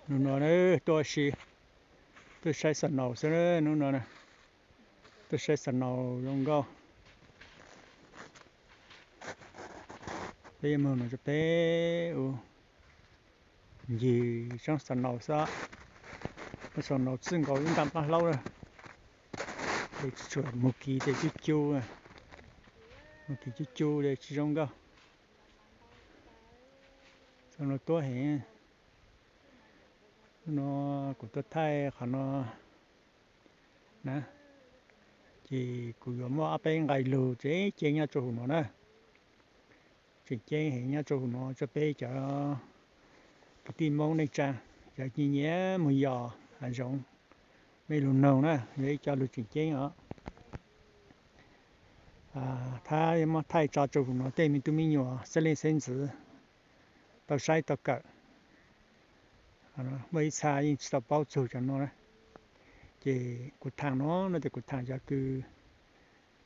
Hnub no tuaj si, tuaj saib snow xwb hnub no. Tuaj saib snow zoo nkauj. Peb yuav mus no rau peb ua ncig tsob snow xwb. Snow txij nkaus ib nta plab hlaub lawm. Ces tsis tshua mus kiv ces cub cub, mus kiv cub cub ces tsis zoo nkauj. Snow tuab heev. Hnub no kuv tuaj thaij qhov no na, ces kuv yuav muaj ob peb nqai lug tseem ceeb nyob rau hauv no na. Tseem ceeb heev nyob rau hauv no rau peb cov kwv tij Hmoob neej tsa, cov nyiam nyiam mus yos hav zoov. Mej lug noog na, yog ib co lug tseem ceeb os. Thab muab thaij tso rau hauv no tej me tub me nyuam xeeb leej xeeb ntxwv tau saib tau kawm. Muaj ib txha yeej tsis tau paub txug cov no na. Ces kuv thaam no no ces kuv thaam cov kws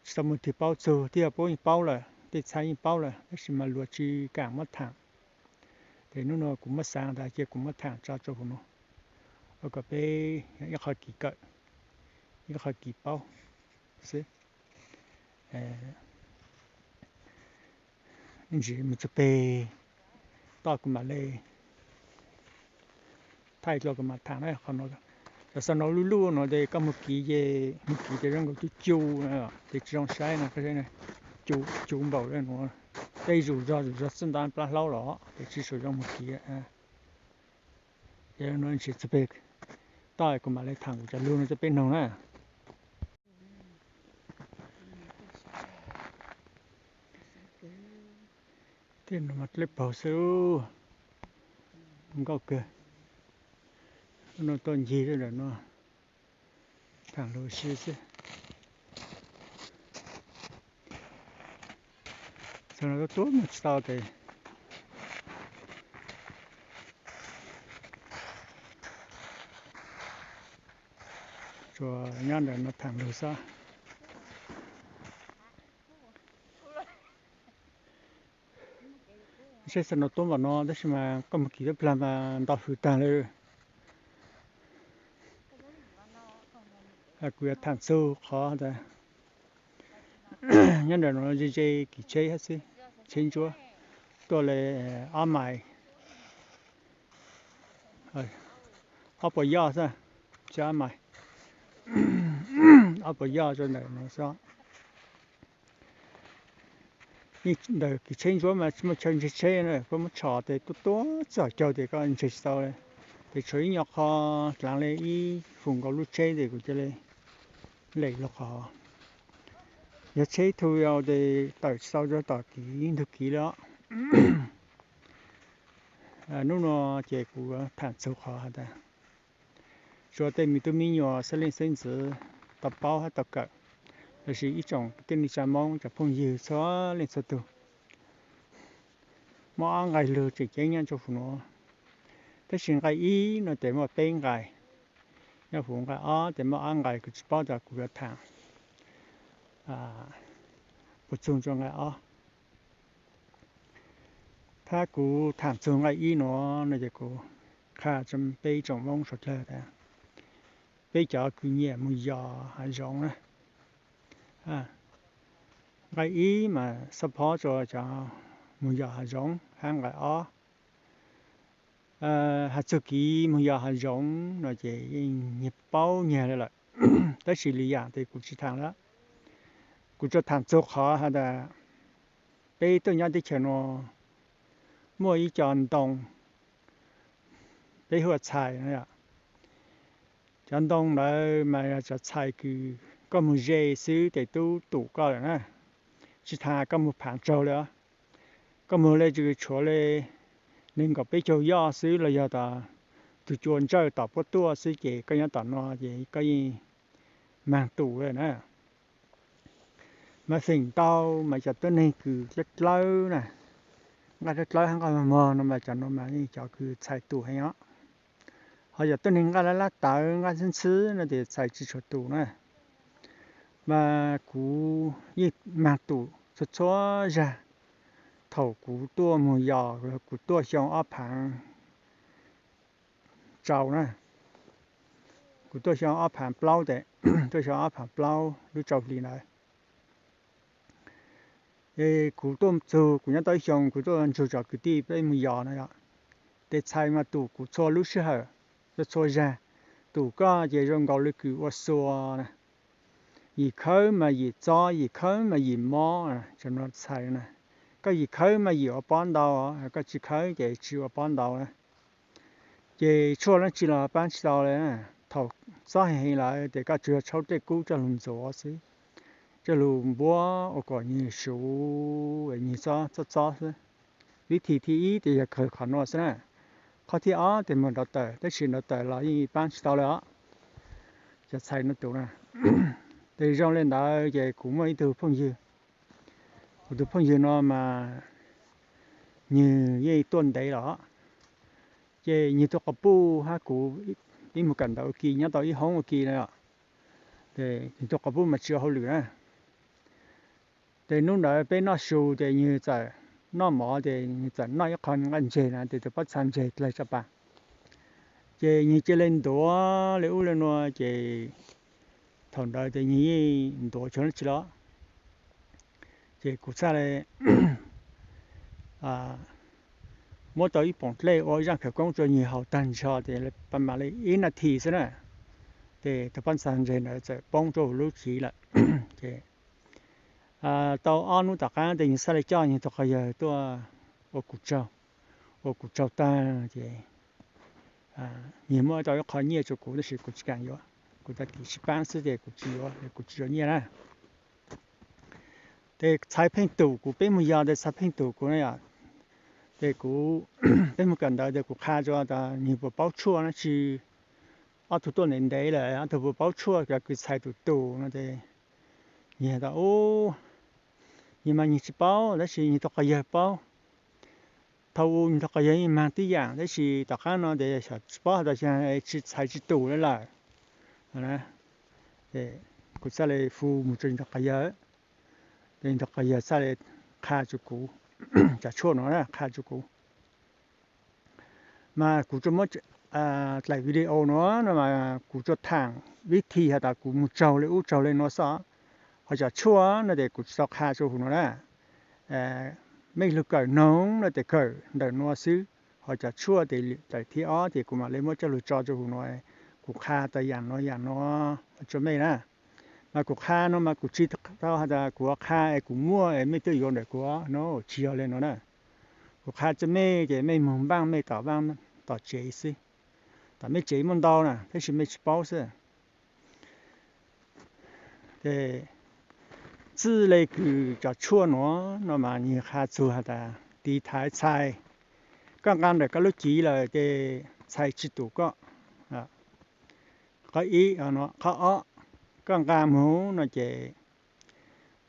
tsis tau muaj twg paub txug, twb yog paub yeej paub lawm, tej txha yeej paub lawm tab sis mas luag tsis kaam muab thaam. Ces hnub no kuv muab xaav tas cia kuv muab thaam tso rau hauv no, ua kom peb ib qho kis kawm, ib qho kis paub xwb. Ntsis mus txug peg toj kuv mam le thaij dlua kuv mam thaam na. Qhov no cov snow luj luj no ces koj mus kiv ces, mus kiv ces zoo nkaus cub cub ces tsis zoo saib no, koj saib, cub npaum le nuav, tej zuj zog zuj zog txij nta plab hlaub los ces tsis tshua zoo mus kiv. Ces no ntsis txug peg toj kuv mam le thaam kuv cov lug no rau peb noog na. Tej no mas dleb paug xwb, nkauj kawg. No tuaj ncig rau ntawm no, thaam lug si xwb. Txog no tuaj tuaj mus tsis tau tes, tsuas nyob ntawm no thaam lug xwb. Saib snow tuab npaum no tab sis mas koj mus kiv tuab plag mas nto hws taag le. Kuv yuav thaam txug qhov tas nyob ntawm no ze ze kiv tsheb hab xwb, tsheb ntsuab tuaj le ob mais, ob puas yoj xwb, tsis ob mais, ob puas yoj rau ntawm no xwb. Ntawm kiv tsheb ntsuab mas tsis muaj chaw ntseg tsheb na, koj muab tshom tes tuaj tuaj txog caug tes koj ntseg tsis tau li. Tes tshuav ib nyuag qho dlaav li ib fus nkaus lub tsheb tes kuv cia li lem lug qhov. Yog tsheb tug yau tes tawm tsis tau rau tom kiv ntug kiv li os. Hnub no ces kuv thaam txug qhov has tas tsuas tej me tub me nyuam xeeb leej xeeb ntxwv tau paub hab tau kawm, lossis ib tsoom kwv tij neej tsa Moob cov phooj ywg txhua leej txhua tug. Muaj ob nqai lug tseem ceeb nyob rau hauv nuav, tab sis nqai ib no tes muaj peb nqai, nyob huv nqai ob tes muaj ob nqai, kuv tsis paub tas kuv yuav thaam puas txug rau nqai ob. Thab kuv thaam txug nqai ib nuav no ces kuv qha rau peb ib tsoom Moob suav dlawg tas peb cov kws nyiam mus yos hav zoov na, nqai ib mas xab phob rua cov mus yos hav zoov hab nqai ob has txug kiv mus yos hav zoov no ces yeej paub nyag li lawm, tab sis lwm yaam tes kuv tsis thaam lawm. Kuv tsuas thaam txug qhov has tas peb tuaj nyob teb chaws nuav muaj ib co ntoo peb hu ua txhais no. Cov ntoo ntawd mas yog cov txhais kws koj mus ze xwb tes tub tum koj lawm na, tsis tas koj mus phaav tsaug li os. Koj mus le tswv tshuav le nees nkaum peb caug yoj xwb los yog tas tug cua ntsawj tom puab tuaj xwb ces koj nyob tom no ces koj yeej maag tum lawm na. Mas feem ntau mas cov tuab neeg kws dlawb dlawb na, nqaj dlawb dlawb hab nqaj mog mog no mas cov no mas yeej cov kws txhais tum heev os. Ho cov tuab neeg nqaj lab lab tawv nqaj ntxhwb ntxhwb no ces txhais tsis tshua tum na. Mas kuv yeej maag tum txhua txhua zag thaum kuv tuaj mus yos, kuv tuaj xyoo ob phaav tsau na. Kuv tuaj xyoo ob phav plaub tes, tuaj xyoo ob phav plaub lub tsau hli ntawd. Es kuv tuaj txug, kuv nyob tau ib xyoos kuv tuaj ntsug cov kwv tij peb mus yos na yom. Tes txhais mas tum kuv txhua lub sij hawm, txhua txhua zag. Tum koj ces zoo nkaus li kws ua xua na. Yim khawb mas yim txob, yim khawb mas yim mob, txhais na. Koj yim khawb mas yim ua pob ntau, koj tsis khawb ces tsis ua pob ntau na. Ces tshuaj dab tsi los paab tsis tau le. Thaum txob heev heev lawm tes koj tsuas yog tshaub dlej kub coj lug ntxuav xwb, coj lug npuab ua kom nyag suv, nyag txob txob txob xwb. Vib thim thib ib tes yog kawg qhov nuav xwb na. Qhov thib ob tes moog nrau taws, tab sis nrau taws los yeej paab tsis tau le os. Cov txhais no tus na, tes zoo le ntawd ces kuv muaj ib tug phooj ywg, kuv tus phooj ywg no mas nwg yeej tuaj ntev los, ces nwg tug quas puj hab kuv ib mus kawm ntawv ua ke nyob tau ib hoob ua ke na. Nwg tug quas puj mas tsis ua hauj lwm na. Ces hnub ntawd peb noj su ces nwg txawm noj mov ces nwg txawm noj ib qho nqaij ntseg na, tes tus pob txha ntseg dlawg tsa pas. Ces nwg cia li ntuav le ub le nuav ces thaum ntawd ces nwg yeej ntuav tsis dab tsi los. Ces kuv txhaj le muab tau ib poom dlej ua zaaj khawv koob rua nwg haus tag nrho tes pas mam le ib nas this xwb na, ces tus pob txha ntseg ntawd txawm poob rua huv lub tsev lawm. Ces tau ob hnub tom qaab tes nwg txhaj le coj nwg tug quas yawg tuaj ua kuv tsaug, ua kuv tsaug tag ces nwg muab tau ib qho nyiaj rua kuv tab sis kuv tsis kaam yuav, kuv tag kis sib paab xwb ces kuv tsis yuav, kuv tsis yuav nyiaj na. Ces txhais pheej tum kuv, peb mus yos tes txhais pheej tum kuv na yom. Ces kuv, peb mus kawm ntawv tes kuv qha rua tas nwg puas paub tshuaj dab tsi, ob tug tuaj ntev ntev lawm ob tug puas paub tshuaj cov kws txhais tum tum no ces nwg has tas, nwg mas nwg tsis paub tab sis nwg tug quas yawg paub. Thaum u nwg tug quas yawg yeej mag tib yaam tab sis tom qaab no tes xyov tsis paub has tas tsis txhais tsis tum le lawm. Kuv txhaj le hu mus rua nwg tug quas yawg, nwg tug quas yawg txhaj le qha rua kuv, cov tshuaj no qha rua kuv. Mas kuv tsuas muab dlaim video no, no mas kuv tsuas thaam vib thim has tas kuv mus tsaug le ub tsaug le nuav xwb. Ho cov tshuaj no tes kuv tsis tau qha rua huv nuav na. Mej lug kawm noog no tes kawm ntawm nuav xwb, ho cov tshuaj tes dlaim thib ob ces kuv mam le muab coj lug tso rua huv nuav, kuv qha tas yaam nuav yaam nuav rua mej na. Mas kuv qha no mas kuv tsis tau has tas kuv qha es kuv muaj es mej tuaj yuav ntawm kuv no, tsis yog le nuav na. Kuv qha rua mej ces mej moog npaaj mej tom vaaj tom tsev xwb, tom mej tsev muaj ntau na tab sis mej tsis paub xwb. Ces txij le kws cov tshuaj nuav no mas nwg qha txug has tas tiv thaiv txhais, koj nqa ntawm koj lub cev lawm ces txhais tsis tum koj. Qhov ib, qhov ob, koj nqa moog no ces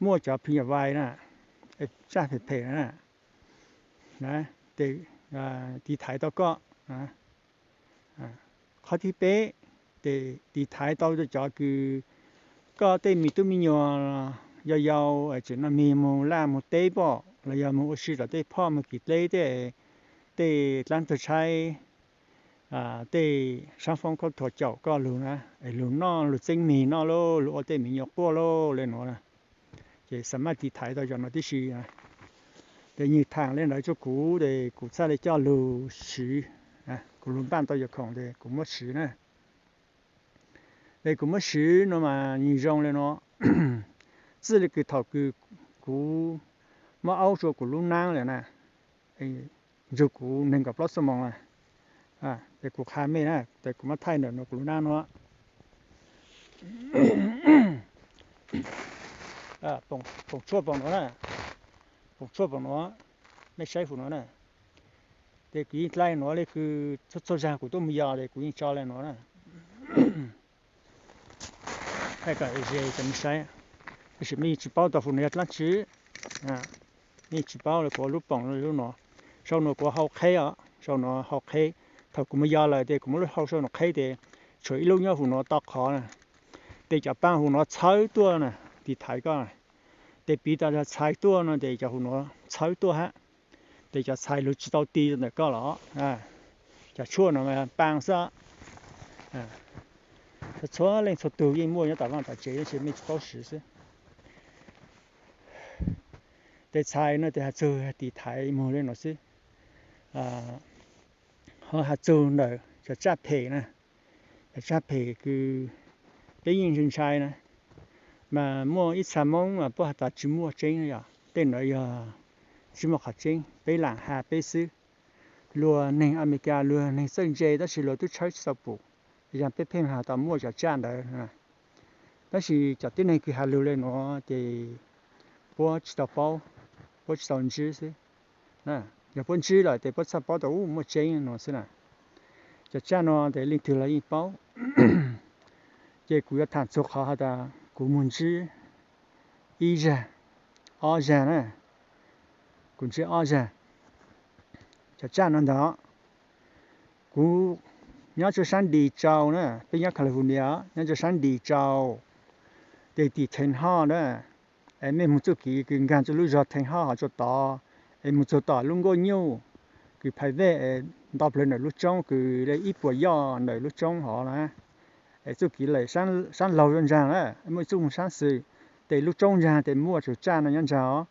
muaj cov phim nyam vais na, zaj phem phem na, tes tiv thaiv tau koj. Qhov thib peb, tes tiv thaiv tau cov kws koj tej me tub me nyuam yau yau tseem noj mis moog laj moog teb pom los yog moog ua si tom tej phoj moog kis dleb tej, tej dlaab tug tshaib, tej saab foob khaub thuas caum koj lug na, es lug noj lug txeeb mis noj lauj, lug ua tej me nyuam quaj lauj le nuav na. Ces xa maj tiv thaiv tau cov no tib si. Ces nwg thaam le ntawd rua kuv tes kuv txhaj le coj lug siv, kuv lug npaaj tau yog khoom tes kuv muab siv na. Ces kuv muab siv no mas nwg zoo le nuav. Txij le kws thaum kws kuv muab aub rua kuv lub naab lawm na, nrug kuv neeg nkaum plaub xuab moos na, ces kuv qha mej na, ces kuv muab thaij ntawm nuav kuv lub naab nuav. Poom tshuaj poom nuav na, poom tshuaj poom nuav, mej saib huv nuav na. Ces kuv yeej dlaim nuav le kws txhua txhua zag kuv tuaj mus yos ces kuv yeej tso le nuav na. Thaij kom ze cov mej saib, tab sis mej yeej tsis paub tau huv nuav yog dlaab tsi. Mej yeej tsis paub le kuv lub poom lub nuav. Sau nuav kuv hau qheb os, sau nuav hau qheb. Thaum kuv mus yos lawm ces kuv muab lub hau sau nuav qheb ces tshuav ib lub nyob huv nuav tau qhov na. Ces cov paaj huv nuav txhawb tuaj na, tiv thaiv koj. Ces piv tas txhais tuaj no ces cov huv nuav txhawb tuaj hab. Ces cov txhais lug tsis tau ti ntawm koj los. Cov tshuaj no paaj xwb. Txhua leej txhua tug yeej muaj nyob tom vaj tom tsev tab sis mej tsis paub siv xwb. Tes txhais no tes has txug tiv thaiv moog le no xwb. Ho has txug ntawm cov tsaj phem na, cov tsaj phem kws peb yeej ntshai ntshai na, mas muaj ib txha Moob mas puab has tas tsis muaj tseeb yom, tej ntawd yog tsis muaj qhov tseeb, peb lam has peb xwb. Luag neeg Amelikas luag neeg txawj ntse tab sis luag tub tshawb tsis tau pum, yog peb pheej has tas muaj cov tsaj ntawd. Tab sis cov tib neeg kws has lug le nuav ces puab tsis tau paub, puab tsis tau ntsib xwb. Yog puab ntsib lawm tes puab txhaj paub tas muaj tseeb no xwb na. Cov tsaj no tes leej twg los yeej paub. Ces kuv yuav tham txug qhov has tas kuv moog ntsib ib zag, ob zag na, kuv ntsib ob zag cov tsaj no ntag. Kuv nyob rua sab Nris Tsau na, peb nyob California, nyob rua sab Nris Tsau, tes tim Theej Hoj na, es mej moog txuj kev kws nkaag rua lub zog Theej Hoj hov rua tod, es moog txug tom lub nkuaj nyuj kws phais vej es nto plawg ntawm lub roob kws le ib puas yoj ntawm lub roob hov na, es txuj kev lawm sab laug zoo nraag na, muaj ib txuj moog sab xwm, tes lub roob nraag tes muaj tug tsaj no nyob nraag os.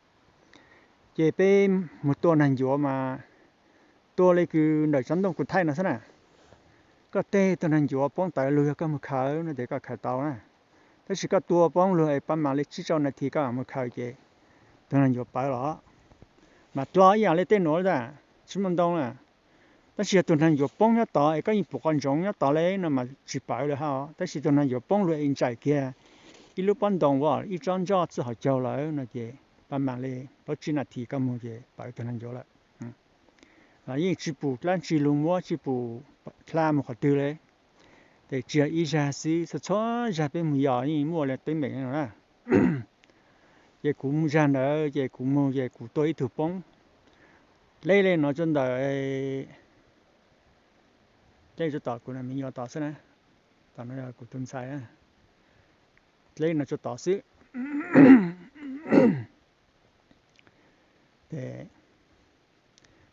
Ces peb moog tua naag ncuav mas tua le kws ntawm tsob ntoo kuv thaij no xwb na. Koj teg tug naag ncuav poob tawv lug yog koj moog khaws no tes koj khaws tau na. Tab sis koj tua poob lug es pab mam le tsib rau nas this koj moog khaws ces tug naag ncuav pawv los. Mas dlhau ib yaam le tej nuav tas tsis muaj ntoo na. Tab sis yog tug naag ncuav poob nyob tod es koj yeej pum qhov ntsoov nyob tod le no mas tsis pawv lawm hab. Tab sis tug naag ncuav poob lug es ntsais kiag ib lub pob ntoo as ib tsob ntsoj txij hauv caug lawm no ces pab mam le plaub tsib nas this koj moog ces pawv tug naag ncuav lawm. Yeej tsis pum dlaab tsi lug muab, tsis pum dlha moog qhov twg le. Tes tsis yog ib zag xwb, txhua txhua zag peb moog yos yeej muaj le teeb meem no na. Ces kuv moog zag ntawd ces kuv moog ces kuv tua ib tug poob. Dleb le no rua ntawm, dleb rua tom kuv na, me nyuam tod xwb na. Tom no yog kuv tug ntxhais na. Dleb no rua tod xwb. Tes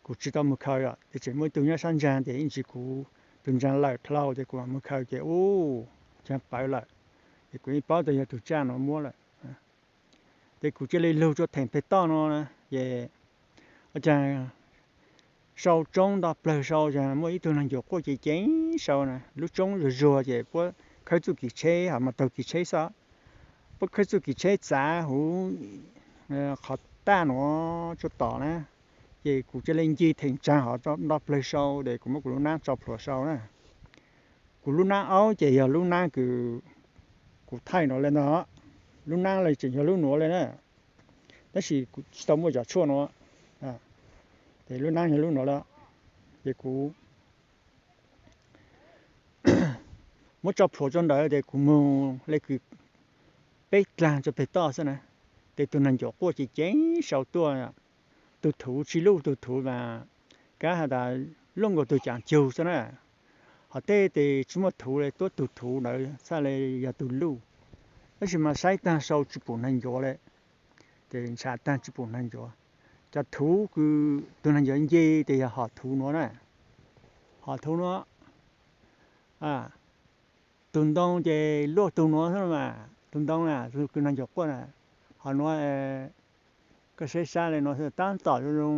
kuv tsis tau moog khaws os, tes tseem muaj ib tug nyob sab ntsaag tes ib ntsis kuv tug ntsaag lawm dlhau tes kuv mam moog khaws ces ub, caag pawv lawm. Ces kuv yeej paub tas yog tug tsaj no muab lawm. Ces kuv cia li lug rua theem peg toj no ces, ua caag sau tsoob nto plawg sau, muaj ib tug naag ncuav quaj ceev ceev sau na, lub tsoob zuag zuag ces puab khawb txuj kev tsheb, hos mas taug kev tsheb xwb. Puab khawb txuj kev tsheb txav huv qhov taj nuav rua tom na, ces kuv cia li nce theem tsaag hov nto plawg sau tes kuv muab kuv lub nab tso plhuav sau na. Kuv lub nab aub ces yog lub nab kws kuv thaij no le ntag, lub nab le tseem yog lub nuav le na, tab sis kuv tsis tau muaj cov tshuaj nuav, ces lub nab yog lub nuav lawm. Ces kuv muab tso plhuav rua ntawd tes kuv moog le kws peb dlaag rua peg toj xwb na, tes tug naag ncuav quaj ceev ceev sau tuaj. Tug thuv tsi luj, tug thuv mas kab has tas luj nkaus tug caav cug xwb na. Hos tej tes tsi muaj thuv le tuab tug thuv ntawd txhaj le yog tug luj. Tab sis mas saib taag sau tsi pum naag ncuav le, tes ntshav taag tsi pum naag ncuav. Cov thuv kws tug naag ncuav nce tes yog hom thuv nuav na, hom thuv nuav. Tug ntoo ces luaj tug nuav xwb mas, tug ntoo na, kws naag ncuav quaj na, hom nuav koj saib sab le nuav xwb, taab tom zoo zoo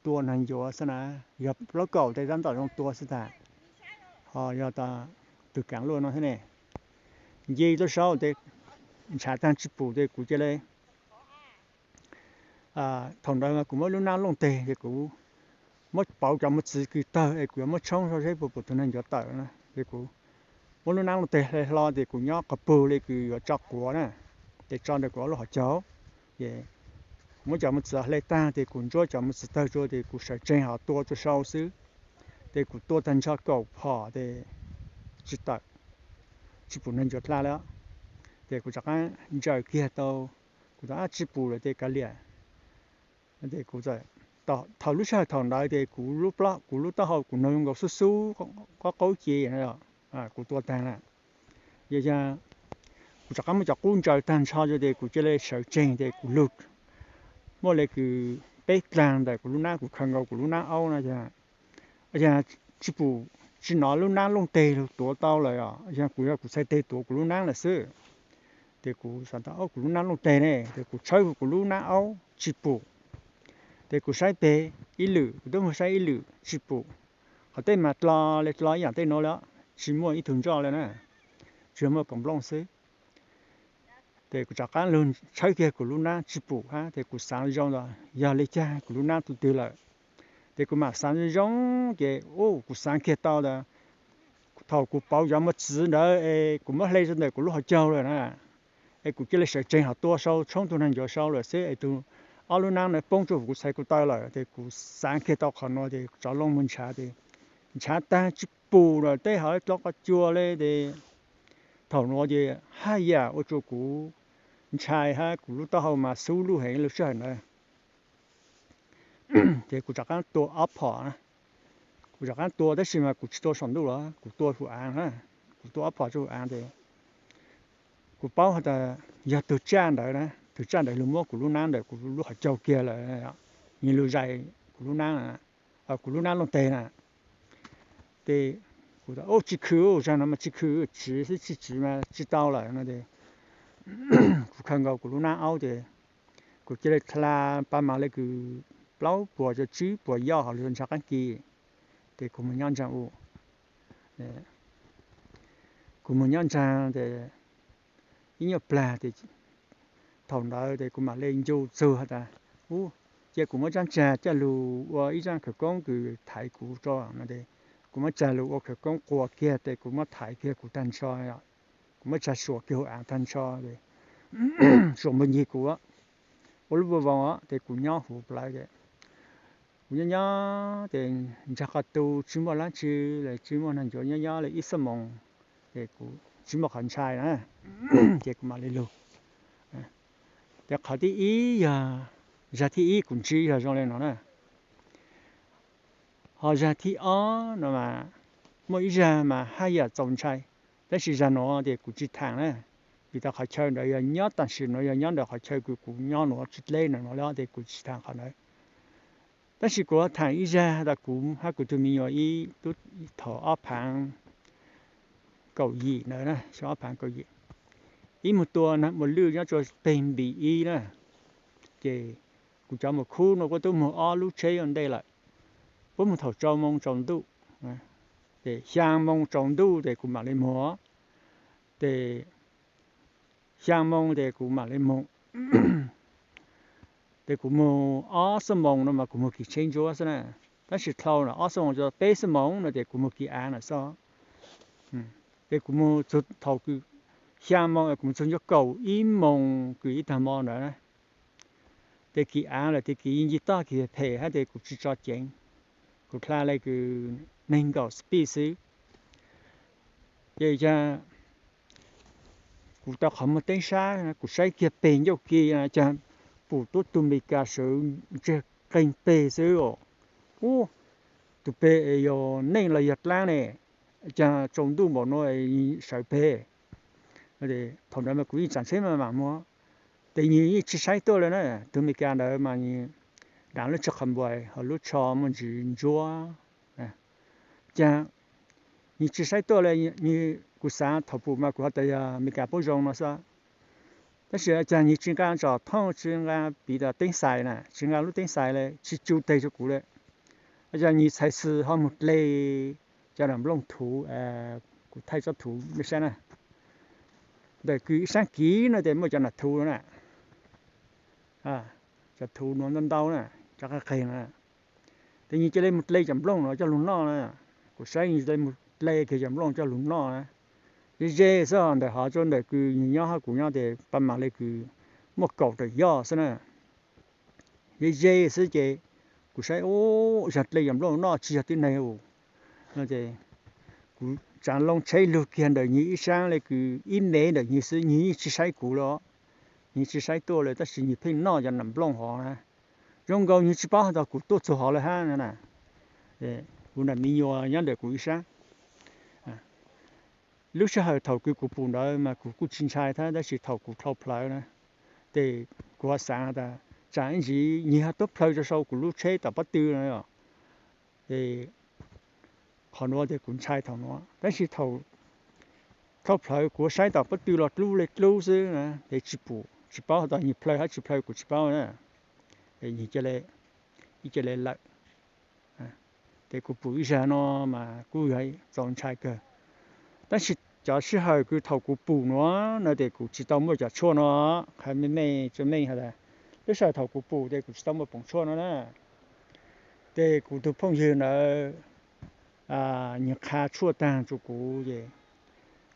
tua naag ncuav xwb na, yog plaub kaum tes taab tom zoo tua xwb tas, hos yog tug kaav luaj nuav xwb ne. Nce tuaj sau tes ntshav taag tsi pum tes kuv cia le Thaum ntawd mas kuv muab lub nab looj teg ces kuv muab pauv cov mos txwv kws tawg es kuv yuav muab tshoob saib puas pum tug neeg yuav tawm na. Ces kuv muab lub nab looj teg hle hlo ces kuv nyob qhov pug li kws yuav tso quav na, ces tso ntawm kuv ob lub hauv caug. Ces muab cov mos txwv hle tag ces kuv ntsuab cov mos txwv tawg rua ces kuv sawv tsees hov tua rua sau xwb. Ces kuv tua tag nrho kaum phom ces tsis tawm, tsis pum neeg ncuav dlha li. Ces kuv rov qab ntsaws kiag tau, kuv tau ab tsis pum lawm ces kav liam. Ces kuv, thaum lub sij hawm thaum ntawd ces kuv lub taub hau kuv nug nkaus xub xub, qaub qaub ces kuv tua tag lawm. Yog, kuv rov qab muab cov qub ntsaws tag nrho rua ces kuv cia li sawv tsees ces kuv lug, muaj li kws peb dlaag ntawm kuv lub nab, kuv khaws nkaus kuv lub nab aub no, yog tsis pum tsis hnov lub nab looj teg tuav tau lawm os, yog kuv yog kuv txhais tes tuav kuv lub nab lawm xwb. Ces kuv xav tias, o, kuv lub nab looj teg ne, ces kuv tshawb kuv lub nab aub tsis pum. Ces kuv saib peg ib lwm, kuv twb mus saib ib lwm tsis pum. Qhov tej mas dlo li dlo ib yam tej no li, tsis muaj ib tug ntsoj li na, tsuas muaj kaus nplooj xwb. Ces kuv rov qab lug tshawb kiag kuv lub nab tsis pum hab, ces kuv xaav zoo tas yog li caag kuv lub nab tus twg lawm. Ces kuv mam xaav zoo zoo, ces u, kuv xaav kiag tau tas thaum kuv pauv cov mos txwv ntawd es kuv muab hle rau ntawm kuv lub hauv caug lawm na, es kuv cia li sawv tsees ho tua sau tshoob tug neeg ncuav sau lawm xwb es tug ob lub nab ntawd poob rua kuv txhais kuv taw lawm. Ces kuv xaav kiag tau qhov nuav ces rov loo mus ntshav, ces ntshav taag tsis pum lawm, tej hov dlo qhov cua li. Ces thaum nuav ces haj yam ua rua kuv ntshai hab kuv lub taub hau mas xub lub heev lub sij hawm ntawd. Ces kuv rov qab tua ob phom, kuv rov qab tua tab sis mas kuv tsis tua saum ntuj los kuv tua hauv aav, kuv tua ob phom rua hauv aav ces kuv paub has tas yog tug tsaj ntawd na, tug tsaj ntawd lug muab kuv lub nab ntawm kuv lub qhov caug kiag lawm, nwg lug zais kuv lub nab, kuv lub nab looj teg na. Ces kuv tas, u, tsis khw, zag no mas tsis khw, tsiv xwb, tsis tsiv mas tsis tau lawm no. Ces kuv khaws nkaus kuv lub nab aub ces kuv cia li dlha pab mas le kws plaub puas rua tsib puas yoj hov lug ntshav qaab kis. Ces kuv mus nyob ntsaa u, kuv mus nyob ntsaa ces ib nyuag plag ces thaum ntawd ces kuv mam le ncu txug has tas, u, cia kuv muab tsab tsag coj lug ua ib zaaj khawv koob kws thaiv kuv tso no. Ces kuv muab tsag lug ua khawv koob quas kiag ces kuv muab thaiv kiag kuv tag nrho, kuv muab tsag suam kiag hauv aav tag nrho, suam npug ncig kuv ua lub voj voos os. Ces kuv nyob huv plawv ces kuv nyob nyob ces ntsag qhov tu tsis muaj dlaab tsi le, tsis muaj neeg ncuav, nyob nyob le ib xuab moos ces kuv tsis muaj qhov ntshai na, ces kuv mam li lug. Ces qhov thib ib yog, zag thib ib kuv ntsib yog zoo le no na. Ho zag thib ob no mas muaj ib zag mas haj yam txaus ntshai, tab sis zag nuav ces kuv tsis thaam na, vim tas qhov chaw ntawd yog nyob tam sim nuav yog nyob ntawm qhov chaw kws kuv nyob nuav tsis dleb ntawm nuav le, ces kuv tsis thaam qhov ntawd. Tab sis kuv thaam ib zag tas kuv hab kuv tug me nyuam ib tub thaum ob phaav kaum yim ntawd na, xyoo ob phaav kaum yim, ib mus tua naag muas lwj nyob rua peg Npis ib na. Ces kuv cov muas khub nuav kuj tub moog ob lub tsheb ua ntej lawm, puab moog thaum rau moo tsaus ntuj. Ces xyaa moo tsaus ntuj ces kuv mam li moog, ces xyaa moo ces kuv mam li moog. Ces kuv moog ob xuab moos no mas kuv moog kis tsheb ntsuab xwb na, tab sis dlhau na ob xuab moos txug peb xuab moos no ces kuv moog kis aav lawm xwb. Ces kuv moog txug thaum kws xyaa moo kuv moog txug ntsib kaum ib moos kws ib taag mo ntawd na. Ces kis aav lawm ces kis ncig toj kis phem hab ces kuv tsis tso ceev, kuv dlha le kws neeg nkaum speed xwb. Ces caag kuv tau qhov muag teeb sab, kuv saib kiag peg ncauj ke caag pum tub tug Amelikas sawv ntseg qeeg peg xwb os. Ub, tug peg es yog neeg los yog dlaab ne, caag tsaus ntuj npaum nuav sawv peg. Thaum ntawd mas kuv yeej tsaam tsheb maj mam muag, ces nwg yeej tsis saib tuaj le na. Tug Amelikas ntawd mas nwg daav lub tsho qhov npuas ho lub tsho muaj ntsis ntsuab, caag nwg tsis saib tuaj le. Nwg, kuv xaav thaum pum mas kuv has tas yog Amelikas puab zoo no xwb, tab sis caag nwg tsis nqa tsom thooj, tsis nqa piv tas teeb xais na, tsis nqa lub teeb xais le, tsis tsu teg rua kuv le. Caag nwg txhais xwm ho moog dle cov nam nplooj thuv, kuv thaij tsob thuv mej saib na, ntawm kws ib saab kiv no ces muaj cov nam thuv na, cov thuv nuav ntau ntau na, cov qeeg qeeg na. Ces nwg cia li moog dle cov nplooj no coj lug noj na. Kuv saib nwg cia li moog dle kiag cov nplooj coj lug noj na. Ze ze xwb, ntawm hov rua ntawm kws nwg nyob hab kuv nyob ces pab mam le kws muaj kaum tawm yoj xwb na. Ze ze xwb ces kuv saib, ub, zag dle cov nplooj noj tsis yog tib neeg u. No ces kuv tsaav loo tsheb lug kiag ntawm nwg ib saab le kws ib mev ntawm nwg xwb, nwg yeej tsis saib kuv le, nwg tsis saib tuaj le, tab sis nwg pheej noj cov nam nplooj hov na. Zoo nkaus nwg tsis paub has tas kuv tuaj txug hov le hab na. Kuv nam me nyuam nyob ntawm kuv ib saab. Lub sij hawm thaum kws kuv pum ntawd mas kuv kuj tsis ntshai thiab, tab sis thaum kuv dlhau plawv na, ces kuv ho xaav tas tsaam ib ntsis nwg ho tuaj plhaw rua sau kuv lub tsheb tom pob tw no. Ces Qhov nuav tes kuv ntshai thaum nuav, tab sis thaum thawj plawv kuv saib tom pob tw los dlub le dlub xwb na, tes tsis pum, tsis paub has tas nwg plhaw hab tsis plhaw kuv tsis paub na, nwg ca le lawm. Tes kuv pum ib zag no mas kuj yog txaus ntshai kawg. Tab sis cov sij hawm kws thaum kuv pum nuav no tes kuv tsis tau muaj cov tshuaj no, qha mej mej tso mej has tas, lub sij hawm thaum kuv pum tes kuv tsis tau muaj poom tshuaj no na. Tes kuv tug phooj ywg ntawd nwg qha tshuaj taag rua kuv es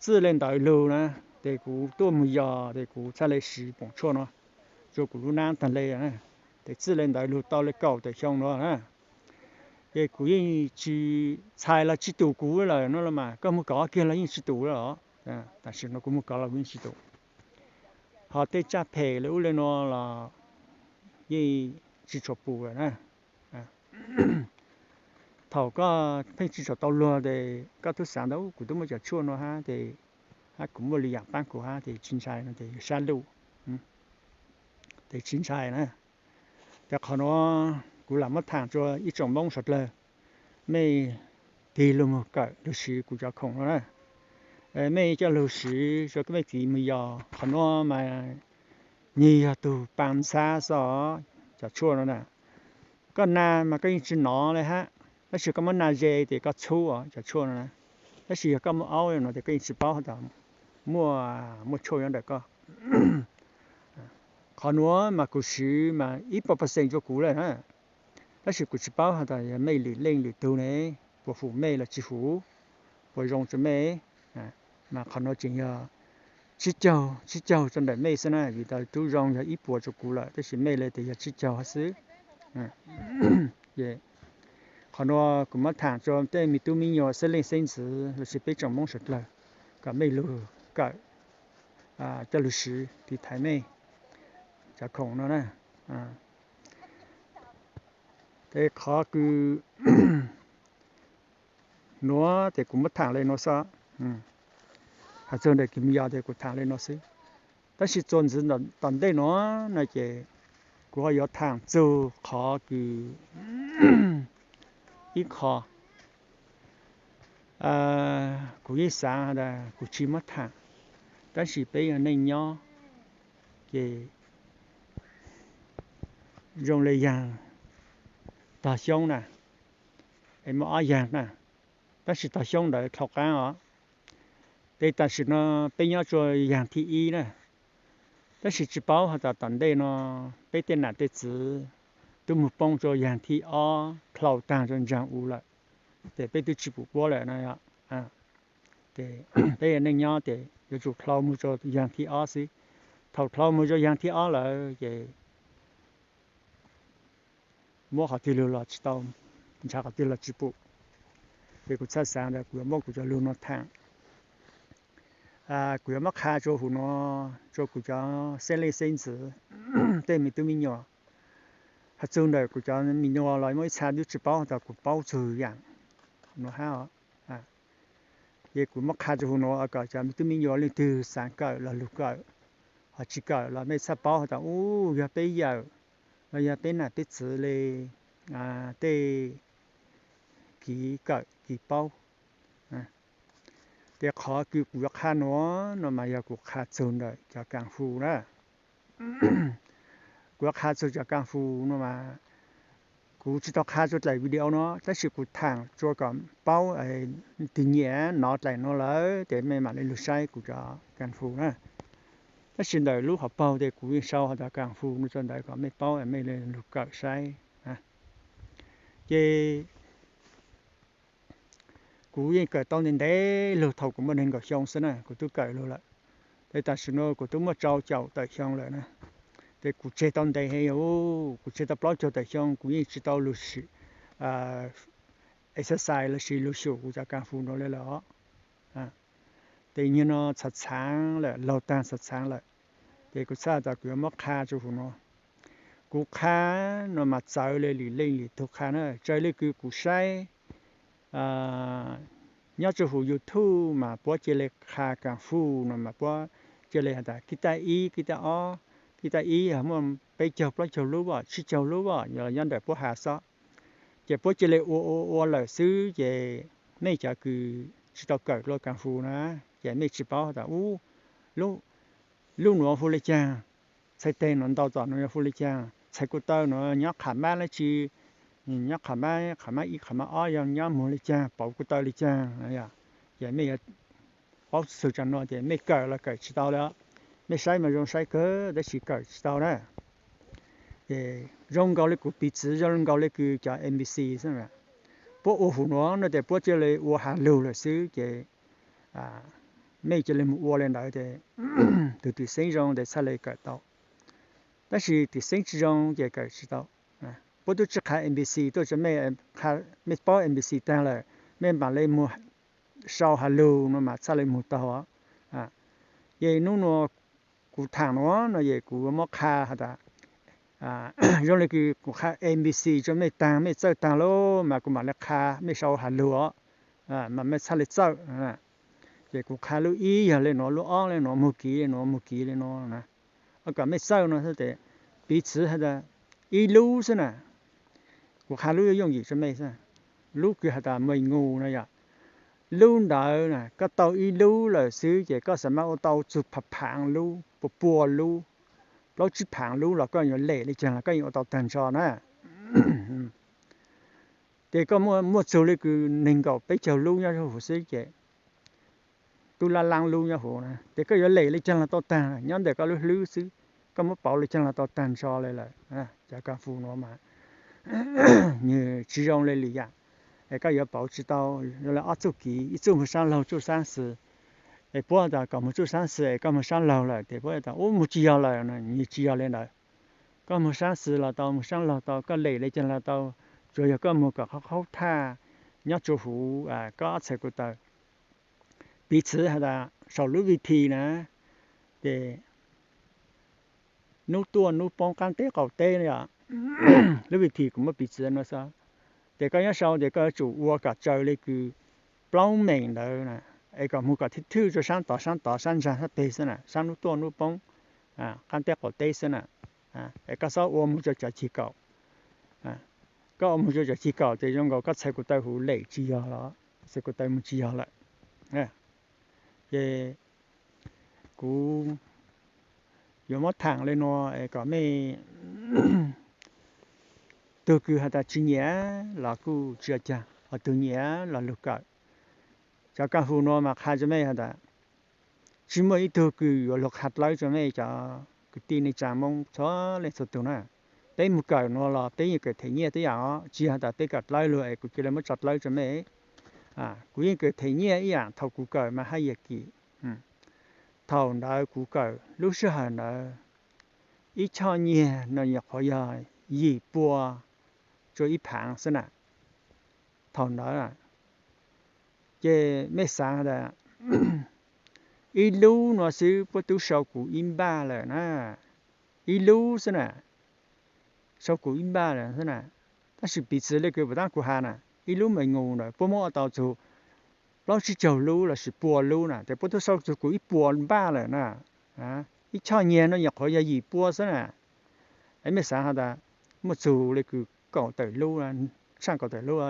txij le ntawd lug na, tes kuv tuaj mus yos tes kuv txhaj le siv poom tshuaj no rua kuv lub nab taag le. Tes txij le ntawd lug tau le kaum tawm xyoo nuav na, ces kuv yeej tsis, txhais los tsis tus kuv lawm no los mas, koj moog kov kiag los yeej tsis tus lawm os. Tam sim no kuv moog kov los kuv yeej tsis tus. Ho tej tsaj phem le ub le nuav los yeej tsis tshua pum lawm na. Thaum koj pheej tsis tshua tau luag tes koj tub xaav ntau, kuv tub muaj cov tshuaj nuav hab tes, hab kuv muaj lwm yaam paab kuv hab tes tsis ntshai no tes yog sab luj, tes tsis ntshai na. Tes qhov nuav kuv lam muab thaam rua ib tsoom Moob suav dlawg, mej tig lug moog kawm lug siv kuv cov khoom no na. Mej coj lug siv rua mej txiv moog yos. Qhov nuav mas nwg yog tug paa ntxhab xwb, cov tshuaj no na. Koj nas mas koj yeej tsis nov le hab, tab sis koj muab nas ze tes koj txhub os cov tshuaj no na. Tab sis yog koj muaj aub no tes koj yeej tsis paub has tas muaj, muaj tshuaj nyob ntawm koj. Qhov nuav mas kuv siv mas ib puas percent rua kuv lawm na. Tab sis kuv tsis paub has tas yog mej lwm leej lwm tug ne, puas hum mej los tsis hum, puas zoo rua mej. Mas qhov nuav tseem yog tsib caug tsib caug rua ntawm mej xwb na, vim tas tub zoo yog ib puas rua kuv lawm, tab sis mej le tes yog tsib caug hab xwb. Qhov nuav kuv muab thaam rua tej me tub me nyuam xeeb leej xeeb ntxwv lossis peb tsoom Moob suav dlawg kom mej lug kawm, coj lug siv tiv thaiv mej cov khoom no na. Tes qhov kws nuav tes kuv muab thaam le nuav xwb. Has txug ntawm kws me yos tes kuv thaam le nuav xwb. Tab sis txuas ntxiv tom ntej nuav no ces kuv ho yuav thaam txug qhov kws ib qho kuv yeej xaav has tas kuv tsis muab thaam, tab sis peb yog neej nyob ces zoo le yaag tog xyoob na, es muaj ob yaag na, tab sis tog xyoob ntawd dlhau qaab os. Tes tam sim no peb nyob rua yaag thib ib na, tab sis tsis paub has tas tom ntej no peb tej nam tej txwv twb moog poob rua yaag thib ob dlhau taag rua ntsaag u lawm, tes peb twb tsis pum puab lawm na. Tes peb yog neej nyob tes yuav tsum dlhau moog rua yaag thib ob xwb. Thaum dlhau moog rua yaag thib ob lawm ces muab qhov twg lug los tsis tau, nrhav qhov twg los tsis pum. Ces kuv txhaj xaav tas kuv yuav muab kuv cov lug nuav thaam. Kuv yuav muab qha rua huv nuav rua kuv cov xeeb leej xeeb ntxwv, tej me tub me nyuam. Has txug ntawm kuv cov me nyuam los muaj ib txha twb tsis paub tas kuv paub txug yaam nuav hab os. Ces kuv muab qha rua huv nuav kom cov me tub me nyuam leej twg xaav kawm los lug kawm, ho tsis kawm los mej txhaj paub has tas u, yog peb yawm los yog peb nam peb txwv le tej kev kawm kev paub. Ces qhov kws kuv yuav qha nuav no mas yog kuv qha txug ntawm cov kaas fu na. Kuv yuav qha txug cov kaas fu no mas kuv tsis tau qha rua dlaim video no, tab sis kuv thaam rua kom paub, tus nyiam nov dlaim no lawm tes mej mam le lug saib kuv cov kaas fu na. Tab sis ntawm lub hauv paug tes kuv yeej sau has tas kaas fu no rua ntawd kom mej paub mej le lug kawm saib. Ces kuv yeej kawm tau ntev ntev lug thaum kuv muaj nees nkaum xyoo xwb na kuv twb kawm lug lawm. Tes tam sim no kuv twb muaj rau caum tawm xyoo lawm na. Tes kuv tseg tau ntev heev, kuv tseg tau plaub caug tawm xyoo kuv yeej tsis tau lug exercise lossis lug xyum kuv cov kaas fu no le lawm os. Tes nyuag no txhav txhaav lawm, laug taag txhav txhaav lawm. Ces kuv txhaj tas kuv yuav muab qha rua huv no. Kuv qha no mas txawv le lwm leej lwm tug qha na, raws le kws kuv saib nyob rua huv YouTube mas puab cia le qha kaas fu no mas puab cia le has tas kib taj ib, kib taj ob, kib taj ib yog muaj peb caug plaub caug lub, tsib caug lub, nyob ntawm puab has xwb. Ces puab cia le ua ua ua lawm xwb ces mej cov kws tsis tau kawm dua kas fus na, ces mej tsis paub tas ub, lub nuav hu le caag, txhais teg nuav ntaus tom nuav yog hu le caag, txhais ko taw nuav nyob qham mab dlaab tsi, nyob qham mab, qham mab ib qham mab ob yog nyob muag le caag, pauv ko taw le caag, ces mej yuav paub txug tsam nuav ces mej kawm los kawm tsis tau le. Mej saib mas zoo saib kawg tab sis kawm tsis tau na. Ces zoo nkaus le kuv piv txwv zoo nkaus le kws cov M B C xwb. Puab ua huv nuav no tes puab cia li ua has lug lawm xwb ces mej cia li mus ua le ntawd tes tug tim xeeb zoo tes txhaj le kawm tau, tab sis tim xeeb tsis zoo ces kawm tsis tau. Puab tub tsi qha M B C tuaj rua mej, mej paub M B C taag lawm, mej mam le mus sau has lug no mas txhaj le mus taug. Ces nub nuav kuv thaam nuav no es kuv muab qha has tas zoo le kws kuv qha M B C rua mej taag, mej txawj taag lawm mas kuv mam le qha mej sau has lug os, mas mej txhaj le txawj. Ces kuv qha lub ib yog le nuav, lub ob le nuav, muag kiv le nuav, muag kiv le nuav na, kom mej txawj no xwb tes piv txwv has tas ib lub xwb na. Kuv qha lub yooj yim rua mej xwb, lub kws has tas mej nus no yog lub ntawd na, koj tau ib lub lawm xwb ces koj xam maj ua tau txug phav phaav lub, pua pua lub, plaub tsib phaav lub los koj yuav lem le caag los koj yeej ua tau taag nrho na. Ces koj muaj txug le kws neeg nkaum peb caug lub nyob huv xwb ces tub lab laab lub nyob huv na, ces koj yuav lem le caag los tau taag, nyob ntawm koj lub hlwb xwb, koj muab pauv le caag los tau taag nrho le lawm. Cov kas fus nuav mas nwg tsis zoo le lwm yaam, es koj yuav pauv tsis tau. Zoo le ob txuj kiv, ib txuj moog saab laug txuj saab xwm, es puab tas kom moog txuj saab xwm es koj moog saab laug lawm, tes puab tas ub moog tsis yog lawm, nwg tsis yog le ntawd. Koj moog saab xwm los tau, moog saab laug tau, koj lem le caag los tau, tsuas yog koj moog kom qhov qhaub thaj nyob rua huv koj ob txhais ko taw. Piv txwv has tas saum lub vij thi na, ces nub tuaj nub poob qaab teb qaum teb, lub vij thi kuv muab piv txwv no xwb. Ces koj nyob sau ces koj yuav tsum ua kom tsaws le kws plaub meem ntawd na, es kom moog kom thwj thwj rua saab tod saab tod, saab ntsa saab teg xwb na, saab nub tuaj nub poob, qaab teb qaum teb xwb na. Es koj xob ua moog rua cov ceg kaum. Koj ua moog rua cov ceg kaum ces zoo nkaus koj txhais ko taw huv lem tsis yog los, txhais ko taw moog tsis yog lawm. Ces kuv yuav muab thaam le nuav es kom mej, tug kws has tas tsis nyiam los kuj tsis ua caag, ho tug nyiam los lug kawm. Cov kas fus nuav mas qha rua mej has tas tsis muaj ib tug kws yuav lug qha dlawb rua mej cov kwv tij neej tsaa Moob txhua leej txhua tug na. Peb moog kawm nuav los peb yeej kawm them nyiaj teb yam os, tsis yog tas peb kawm dlawb lug es kuv cia li muab tso dlawb rua mej. Kuv yeej kawm them nyiaj ib yam thaum kuv kawm mas haj yam kim. Thaum ntawd kuv kawm lub sij hawm ntawd ib choj nyiaj no nyuam qhuav yog yim pua rua ib phaav xwb na. Thaum ntawd ces mej xaav tas ib lub no xwb puab tub sau kuv ib npaj lawm na. Ib lub xwb na, sau kuv ib npaj lawm xwb na. Tab sis piv txwv le kws puag ta kuv has na, ib lub meej nus ntawd puab muab ua tau txug plaub tsib caug lub lossis pua lub na, tes puab tub sau txug kuv ib puas npaj lawm na. Ib choj nyiaj no nyuam qhuav yog yim pua xwb na. Es mej xaav has tas muaj txug le kws kaum tawm lub, tshaaj kaum tawm lub,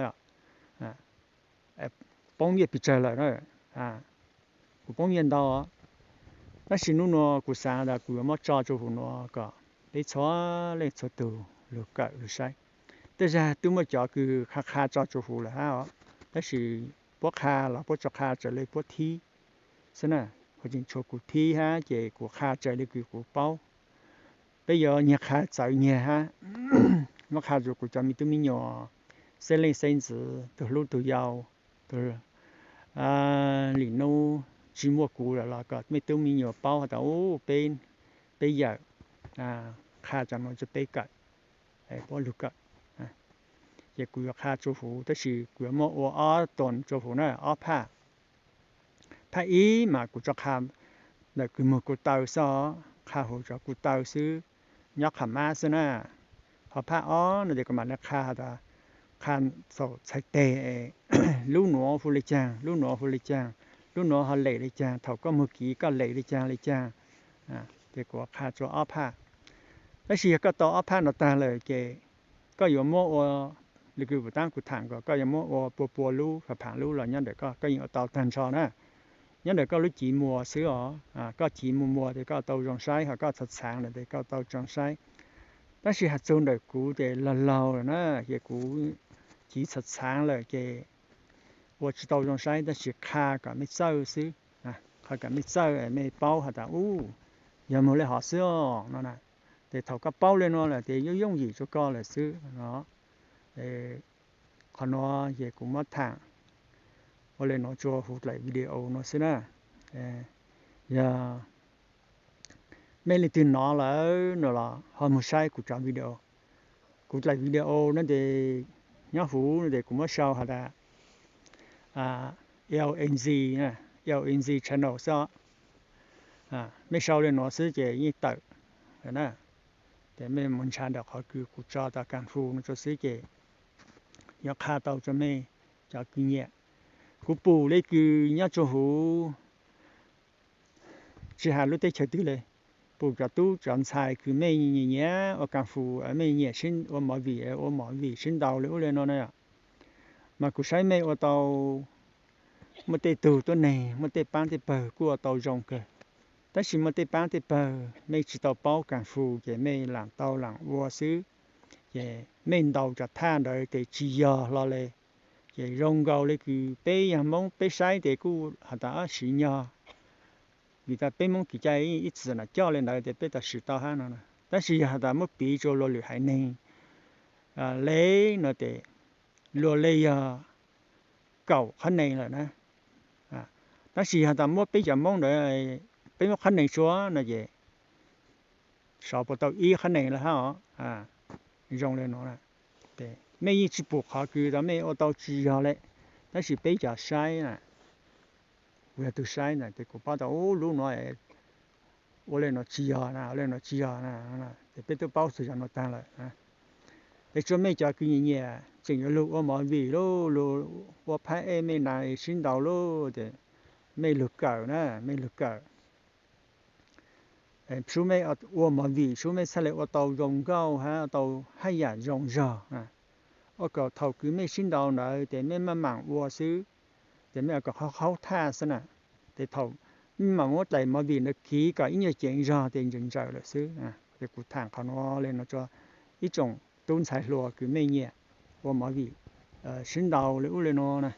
poob nyiaj pes tsawg lawm na. Kuv poob nyiaj ntau, tab sis nub nuav kuv xaav tas kuv yuav muab tso rua huv nuav kom peb txhua leej txhua tug lug kawm lug saib. Tej zag twb muaj cov kws qha qha tso rua huv lawm hab os, tab sis puab qha los puab tsuas qha raws le puab thib xwb na. Kuv tseem tshuav kuv thib hab ces kuv qha raws le kws kuv paub. Peb yuav nyiag qha txawv nyiag hab. Muab qha rua kuv cov me tub me nyuam, xeeb leej xeeb ntxwv, tug hlub tug yau, tug lim nub tsis muaj kuv lawm los kom mej tub me nyuam paub has tas ub, peb yawm qha tsam no rua peb kawm, puab lug kawm. Ces kuv yuav qha rua huv, tab sis kuv yuav muab ua ob tuam rua huv na, ob phaj. Phaj ib mas kuv tsuas qha ntawm kws muag kuv taw xwb, qha huv cov kuv taw xwb, nyob qha mab xwb na. Ho phaj ob no ces kuv mam le qha has tas, qha txhaum txhais teg, lub nuav hu le caag, lub nuav hu le caag, lub nuav ho lem le caag, thaum koj muag kiv koj lem le caag le caag. Ces kuv qha rua ob phaj. Tab sis yog koj tau ob phaj no tag lawm ces koj yuav muab ua Li kws puas tab kuv tham kom koj yuav muab ua pua pua lub pha phaam lub los nyob ntawm koj, koj yeej ua tau tag nrho na. Nyob ntawm koj lub civ muas xwb os. Koj civ muas muas ces koj tau zoo saib, ho koj txhav txhaav lawm ces koj tau zoo saib. Tab sis has txug ntawm kuv ces laug laug lawm na, ces kuv civ txhav txhaav lawm ces ua tsis tau zoo saib, tab sis qha kom mej txawj xwb, qha kom mej txawj mej paub has tas u, yog moog le hov xwb os no na. Ces thaum koj paub le nuav lawm ces yooj yooj yim rua koj lawm xwb no. Qhov nuav ces kuv muab tham ua le nuav rua huv dlaim video nuav xwb na. Yog mej leej twg nov lawm no los ho moog saib kuv cov video. Kuv dlaim video no ces nyob huv no ces kuv muab sau has tas L N Z, L N Z channel xwb os. Mej sau le nuav xwb ces yeej tawm lawm na. Ces mej mus ntshaw ntawm qhov kws kuv tso tas kaas fus no rua xwb ces yuav qha tau rua mej cov kws nyiam. Kuv pum le kws nyob rua huv tsis has lub teb chaws twg le, pum cov tub cov ntxhais kws mej nyiam nyiam ua kaas fus, mej nyiam ua movie, ua movie sib ntaus le ub le no na. Mas kuv saib mej ua tau, muaj tej tug tuab neeg, muaj tej paab tej pawg kuj ua tau zoo kawg. Tab sis muaj tej paab tej pawg mej tsis tau paub kaas fus ces mej lam tau lam ua xwb. Ces mej ntaus cov thaj ntawd ces tsis yog hlo le. Ces zoo nkaus le kws peb yog Moob peb saib ces kuj has tas siv nyog, vim tas peb Moob kev cai ib txwm nam coj le ntawd ces peb tau siv tau hab no. Tab sis yog has tas muab piv rua luag lwm haiv neeg le no ces luag le yog kaum qhov neeg lawm na. Tab sis yog tas muab peb cov Moob ntawd, peb muab qhov neeg sua no ces sov puas tau ib qhov neeg lawm hab os. Zoo le no, mej yeej tsis pum qhov kws tas mej ua tau tsis yog le. Tab sis peb cov saib na, kuv yog tug saib na ces kuv paub tas u lub no ua le no tsis yog na, ua le no tsis yog na. Ces peb twb paub txug cov no taag lawm. Es tsua mej cov kws nyiam nyiam tseem yuav lug ua movie lug, lug ua phab ej mej nas sib ntaus lug ces mej lug kawm na, mej lug kawm. Sub mej ua movie sub mej txhaj le ua tau zoo nkauj hab ua tau haj yam zoo zog. Ua kom thaum kws mej sib ntaus ntawd ces mej maj mam ua xwb, ces mej ua kom qhov qhaub thaj xwb na. Ces thaum mej mam muab dlaim movie ntawd kiv kom ib nyuag ceev zog ces ntsaws ntsaws lawm xwb. Ces kuv tham qhov nuav le no rua ib tsoom tub ntxhais hluas kws mej nyiam ua movie sib ntaus le ub le no na,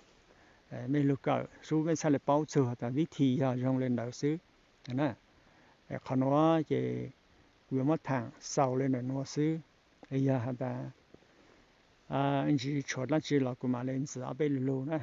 mej lug kawm sub mej txhaj le paub txug tas vib thi yog zoo le ntawd xwb. Qhov nuav ces kuv yuav muab tham xaus le ntawm nuav xwb. Yog has tas ntsis tshuav dlaab tsi los kuv mam le ntxiv ob peb lu lug na.